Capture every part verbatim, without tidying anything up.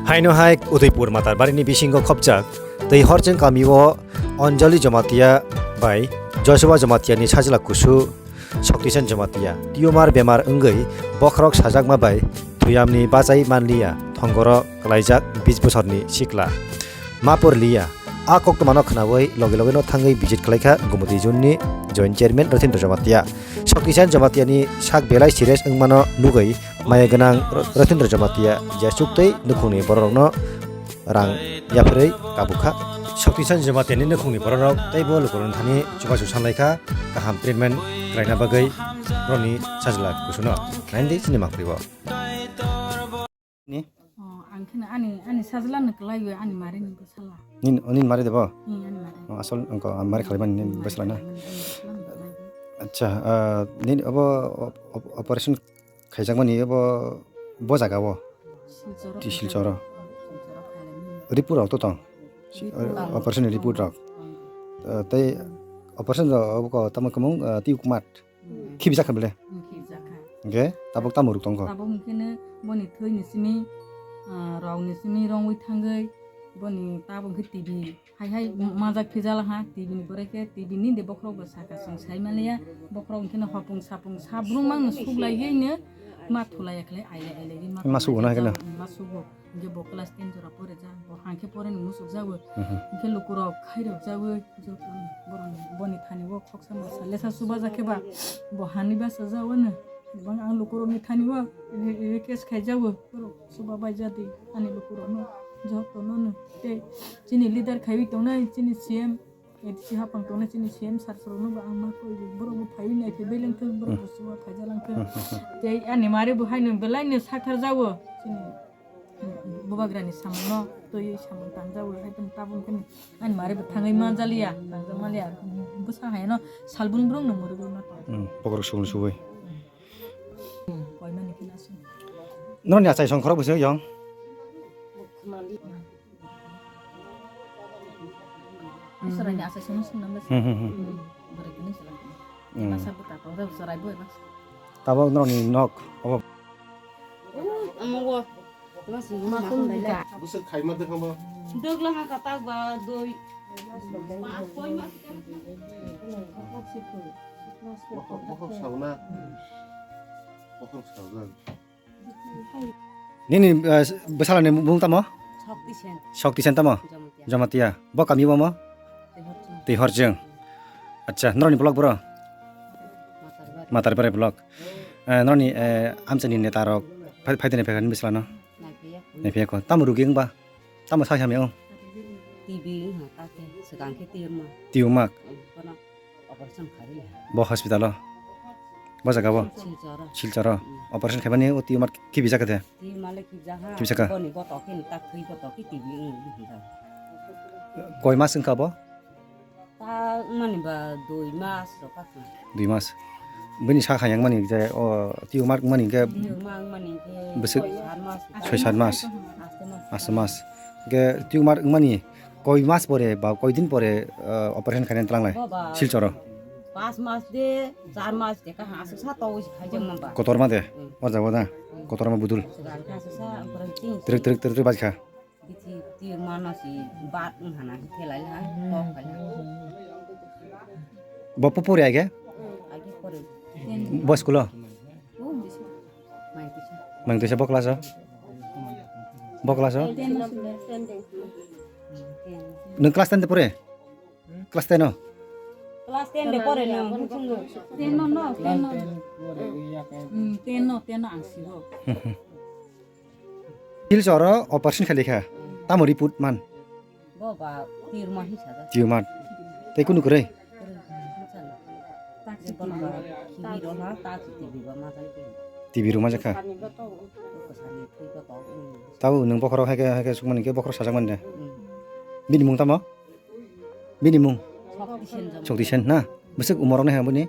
Haino hai Udaipur Matarbarini bisingo khopjak tei Horcheng kamio Anjali Jamatia bai Joshua Jamatiani sajla kusu Shaktichand Jamatia tumor bemar wngwi bokhorok sajakma bai thuyamni bachai manliya, thongoro klaijak bis bosorni sikla. Ma porliya, a koktwmano khnaui loge logeno thangwi visit khlaikha Gumoti Zone ni Joint Chairman Rathindra Jamatia. Shaktichand Jamatiani sak belai serious wngmano nugwi maya gwnang Rathindra Jamatia jesuk tei nukhungni bororokno rang yapharwi kabukha. Shaktichand Jamatiani nukhungni bororok teibo lukurokni thani chubachu sanlaikha kaham treatment khlaina bagwi borokni sajla kusuno. Naidi chini mangpili bo. Ni? Oh, ang kheno ani, ani sajla no kwlaiwi ani mari ni bwsala. Nin, nin mari de bo? Ni ani mari. Oh, asol angko mari khalai mani ni bwsala na. Ani bwsala no kwlaiwi. Acha, ah, nin obo op-, op-, operation khaijakmani obo bo jaga o? Silcharo. Ti Silcharo. Silcharo khailai mani. Report rok to tong? Report rok. Operation report rok. Hmm. Ah, tei operation rok obo ko tamo kemung, ah, tiyuk mat. Hmm. Khibi jakha bele? Hmm, khibi jakha. Hingke tabuk tamo ruk tongkho? Tabuk hingke no boni thwi ni simi, ah, rok ni simi rongwi thangwi boni tabuk hingke T B hai hai majak phijala ha, T B ni pore khe T B ni de bokhorok bo saka chwng sai maliya, bokhorok hingke no hopung sapung sabrung mang no suklai gai no ma thulai ya khlai ailai ailai ma sugo na hingke no? Ma sugo. Hingke bo class ten jora pore ja, bo hangke pore ni musuk jago. Mhm. Hingke lukurok khairok jago, joto borok ni, boni thani o khoksa masa lesa suba ja khe ba, bo hani basa jago no. Bang ang lukurok ni thani o re-, request khai jago, borok suba bai jadi ani lukurok no, joto no no. Tei chini leader khaiwi tongnai, chini C M, A D C hapang tongnai chini C M sir rok no bo ang ma koi, borok bo phaiwi nai khe beleng thung, borok bo suba phai jalang thung. Tei ani mare bo hai no belai no sakthar jago, chini Bubagrani samungno twiwi samung tangjago, hai tong tabuk khe ani mari bo thangwi manjaliya, tangjak maliya, bwsa hai no salbun brung no mwrwgwi ma tong. Hmm, bokhorok subun subui. Hmm, koimani khe nasu. Norokni achai song khorok bwswk yong? Israni achai song song nang bwsa. Hmm, hmm, hmm. Hmm, bwrwi khe nung sala. Hmm. Masa bwta tong rw chwrai bo eba. Tabuk norokni nok obo. Amo go. Bwswk khaima de khama. Dwgla ha ka tak ba doi. Bokhok, bokhok sauna. Bokhok sauna. Nini, eh, bwsala ni mung tamo? Shakti Sen. Shakti Sen tamo? Jamatia. Jamatia. Bo kami bo mo? Tihorchung. Tihorchung. Acha, norokni block boro? Matarbari. Matarbari block. Eh, norokni, eh, amchaini neta rok phai, phai tini phai kha nini bwsala no? Naiphiya. Naiphiya ko. Tamo rugi wngba? Tamo sa hamya wng? T B wng ha, ta khe swkang khe tiyokma. Tiyokma? Wng, bono operation kharwi ha. Bo hospital o? Bo jaga bo? Silchar o. Silchar o? Mm. Operation khaimani o tiyokma khibi jakha de? Tiyokma le khibi jakha. Khibi jakha? Boni botok khe tak thwi botok khe T B wng hinda. Koi mas wngkha bo? Ta wngmani ba dui mas rok kha. Dui mas. Bini sakha yang mani je o tiyokma wngmani hingke. Tiyokma wngmani hingke bwswk soi sat mas. Soi sat mas. Aste mas. Aste mas. Hingke tiyokma wngmani koi mas pore ba koi din pore, eh, operation khainani twlanglai? Bo ba Silcharo. Pas mas de, char mas de kha aswk sa towi khaijakma ba. Kotorma de. Hmm. O jaga da. Hmm. Kotorma budul. Aswk sa operation. Trik trik trik trik baj kha. Bithi ti mano si bat wng hana khe khelai ha, kok kai ha. Bo pu pori age? Age pore. Bo school o? Mai tisa. Mai tisa bo class o? Bo class o? Nwng class ten de pore? Class ten o? Class ten de pore no. Ten no, no, ten no. Hmm, ten no, ten no ang sigo. Silcharo operation khalikha. Tamo report man? Bo ba tumor hi sajak. Tumor. Tei kunu kwrwi? Kwrwi, kwrwi sajak. Jepon ba khibi rwha, ta si T B ba ma jang tei. T B rwma jakha. Kwsani thwi ba tok, hmm. Tabo nwng bokhorok hai khe, hai khe sukmani khe bokhorok sajak mani de. Hmm. Bini mung tamo? Bini mung? Shakti Sen Jamatia. Shakti Sen na? Bwswk umor rok nai ha bini?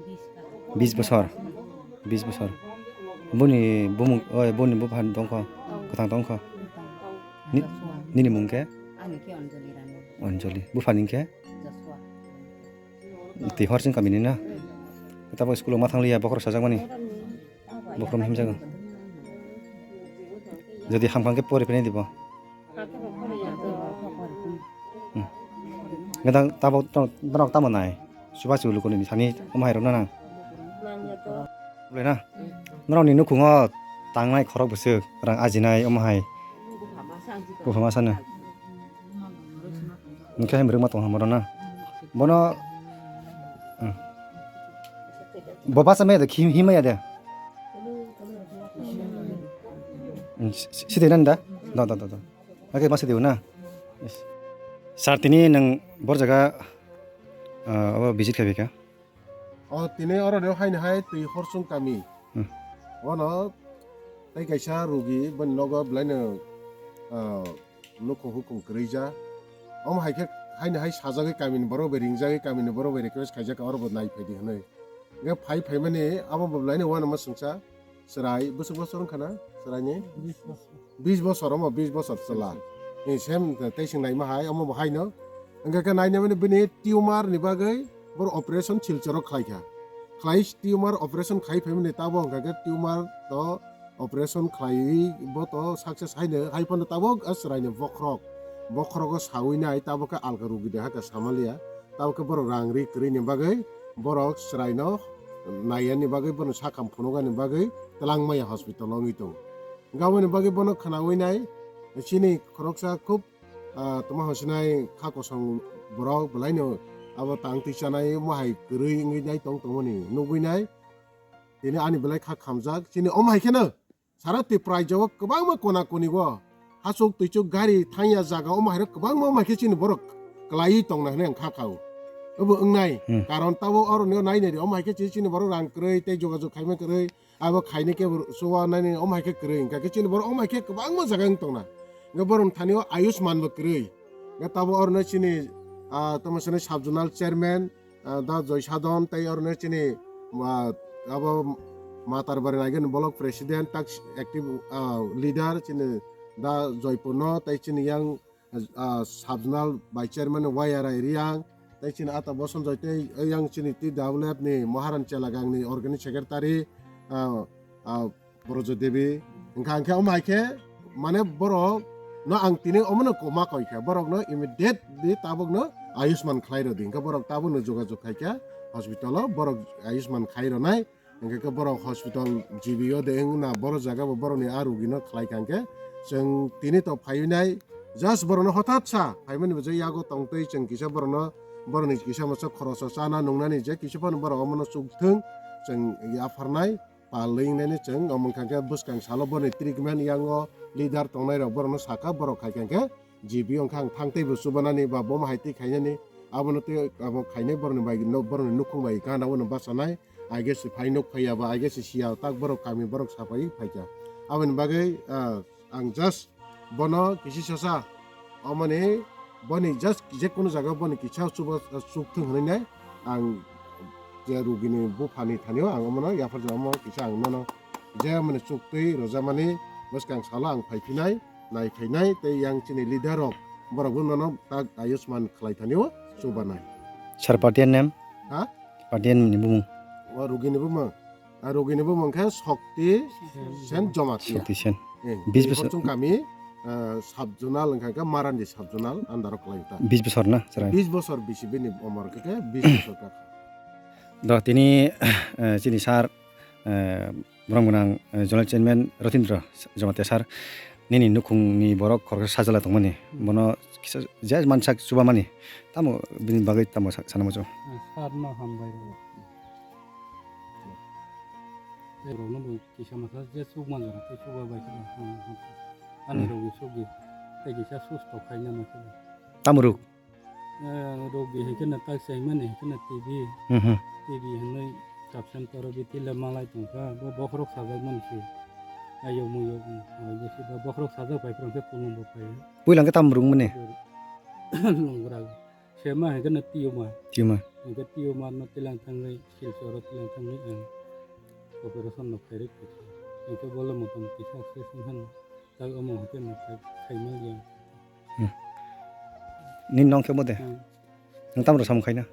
Bis ka. Bis bosor. Bis bosor. Boni bumung, oi, boni bupha tongkho. Tong. Kwthang tongkho. Tong. Ni-, Joshua. Nini mung khe? Ani khe Anjali Rani. Anjali. Buphani khe? Joshua. Twi Horching kamini na? Hmm. Tabo school o ma thangliya bokhorok sajakmani? Bokhorok himjago. Jodi hamkha khe pori phini dibo. Hmm. Gadang tabo to, borok tamo nai. Suba su lukuni sani omo hai rok na nang. Boleh na. Norok ni nukhungo tangnai khorok bwswk rang ajinai omo hai. Buphama sana. Hwnkhe hai mwrwkma tong hamaro na. Bono, hmm. Bo basa maya de, him-, himaya de. Hmm, si-, si-, sidi nani da? Da, da, da, da. Oke, masa diu na. Yes. Sir, tini nang bor jaga, ah, abo visit khabi ka? O, tini oro reo haino hai twi horsung kami. Hmm. Ono tei kaisa rugi boni nogo belaino, ah, nukhung hukhung kwrwi ja. Omo hai khe haino hai sajagwi kamini borok bai ringjagwi kamini borok bai request khaijak oro bo nai phaidi hwnwi. Hwnkhe phai phaimani abo bo belaino uanama swngsa chwrai bwswk bosor wngkha na chwraini? Bis bosor, omo bis bosor chwla. Ni sem tei swng naima hai omo bo haino. Hwnkhe khe nainamani bini tumor ni bagwi boro operation Silchoro khlaikha. Khlai tumor operation khai phaimani tabo hwnkha khe tumor to operation khlaiwi bo to success haino hai phano tabok a chwraini bokhorok. Bokhorogo sawi nai tabok khe alka rugi de hakhe samaliya. Tabok khe borok rang ri kwrwini bagwi borok chwraino naiyani bagwi bono sakham phunukani bagwi twlangmaya hospital wngwi tongo. Hwnkhe aboni bagwi bono khwnawi nai chini khoroksa khub, ah, tongma hwnsinai kha kosong borok belaino abo tang twi chanai mohai kwrwi wngwi nai tong tongmani nugwi nai. Tini ani belai kha khamjak chini omo hai kheno sara Tripura rajyo o kwbangma kona koni o hachuk twichuk gari thangya jaga omo hai rok kwbangma omo hai khe chini borok kwlaiwi tongna hwnwi ang kha kha o. Obo wngnai. Hmm. Karon tabo oro no nai nai di omo hai khe chini borok rang kwrwi tei jogajog khaima kwrwi. Abo khaini khe chuba nani omo hai khe kwrwi, hwnkha khe chini borok omo hai khe kwbangma jaga wng tongna. Hwnkhe borok thani o Ayushman bo kwrwi. Hwnkhe tabo oro no chini, ah, tamo sini sub zonal chairman, ah, da Joy Sadon tei oro no chini, ah, abo Matarbari Naigen block president tak active, ah, leader chini da Joypur no tei chini yang ah, sub zonal vice chairman Wai Arai Riang, tei chini ata Boson Joy tei yang chini T W F ni Maharan Chelagang ni organizing secretary, ah, ah, Brojo Devi. Hwnkha hwnkhe omo hai khe mane borok no ang tini omo no koma koi kha, borok no immediately tabuk no Ayushman khlai rw di. Hwnkhe borok tabuk no jogajog khai kha hospital o, borok Ayushman khai rw nai. Hwnkhe khe borok hospital G B o de wng na, borok jaga bo borokni a rugino khlai kha hwnkhe chwng tini to phaiwi nai, just borokno hothat sa phaimani bo je yago tongtwi chwng kisa borokno, borokni kisa masa khoroso chana nungnani je kisa phano borok omono chukthwng chwng yapharnai palwi wngnani chwng omo wngkha khe bwskang salo borokni treatment yango leader tongnai rok borokno sakha borok khai kha hwnkhe G B o wngkha ang thang teibo chubanani ba bomo hai twi khainani abono tei abo khainai borokni bai borokni nukhung bai gana bono bachanai. Aige se phai nuk phaiya ba, aige se siya tak borok kami borok sapai phaikha. Aboni bagwi, ah, ang just bono kisi sasa, omoni boni just je kunu jaga boni kisa chuba, ah, chukthung hwnwi nai ang je rugini buphani thanio ang omono yapharjak omo kisa ang nono je mani chuktwi rwjakmani bwskang salo ang phaiphinai, nai phainai tei yang chini leader rok borok bo nono tak Ayushman khlai thanio chubanai. Sir, party name? Ha? Patien ni bumung. O rugini bumung. A rugini bumung khe Shokti Sen Jomatia. Shokti Sen. Eh, bis bosor. Chung kami, eh, sub zonal wngkha khe Marandi sub zonal under o kwlai ta. Bis bosor na, chwrai? Bis bosor bisi bini omor khe, khe bis bosor ka. Do tini, eh, chini sir, eh, Borok gwnang, eh, Zonal Chairman Rotindra Jamatia sir, nini nukhungni borok khoroksa sajala tongmani, bono kisa je mansak chubamani, tamo bini bagwi tamo sa-, sana muchung? Sir no hambai rw. Borokno bo kisa masa je chukma jora tei chuba bai khe ham, ham. Ani rogwi sugwi tei kisa susto khaina ma khe. Tamo ruk? Eh, rok di hai kheno tak chaimani hai kheno T V. Mhm. T V hinwi kapsam toro biti le malai tongkha, bo bokhorok sajakmani se. Ayok muyok, hmm, hai bisi ba bokhorok sajak bai phwrwng khe kulumbo phai. Puila hwnkhe tamo rwngmani? Lungra. Sema hai kheno tiyoma. Tiyoma. Hwnkhe tiyoma no tilang thangwi, Silchoro tilang thangwi ang operation no khairwi phai. Hwnkhe bole motom kisa success wngkha no. Tak omo hwnkhe no khai-, khaima liya. Hmm. Nini nong khe bo de? Hmm. Nwng tamo rw samung khaina?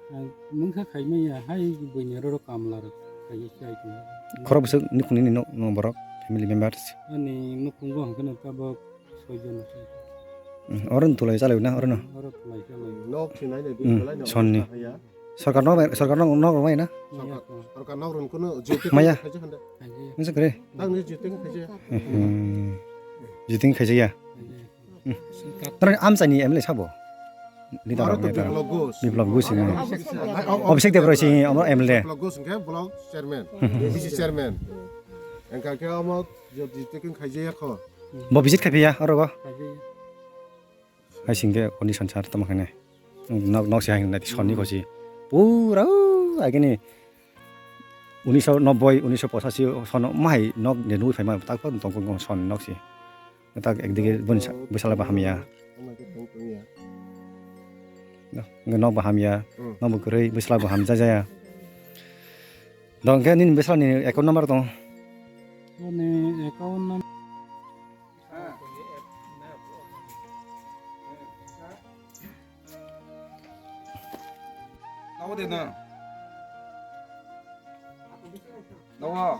Ang mungsa khaima ya, hai buini oro kamla rok khai se ai tong. Khorok bwswk nukhung nini nok, nok borok? family members? Ani nukhungo hwnkhe no tabok soi jon. Hmm, oro no tulai chalai na, oro no? Oro tulai chalai. Nok sinai de Hmm, dui tala no sonni. Haya. Sorkar nok, sorkar nok, nok rok mai na? Maya Sorkar, ko. Sorkar nok run kuno jiti Maya. Khaja handa. Khaja. Nasa kare? Tang ni jiti khaja. Hmm. Jiti khaja ya. Khaja. Hmm. Tara amchani M L A sabo? Leader Aro rok to netar. Biplab Ghosh. Biplab Ghosh ni. Aro Abhishek Debbarma si amo M L A. Biplab Ghosh hwnkhe block chairman, Hmm. B C chairman. Engka khe amo jiti khaja ya kho. Bo visit khai phiya oro bo? Khaja. Hai singke oni sansar tamo khane. Nok, nok si hai nai sonni khosi. Pura, uh, agini unisho nobboi, unisho pochashi sono mahai nok de nui phaima tak pon tong kong son nok si. Tak ekdige bun sa, bwsala ba hamya. Nok ba hamya. Hmm. Nok bo kwrwi bwsala ba hamja jaya. Dong khe nini bwsala ni account number tong. Ani account number. Nabo de na. Nabo.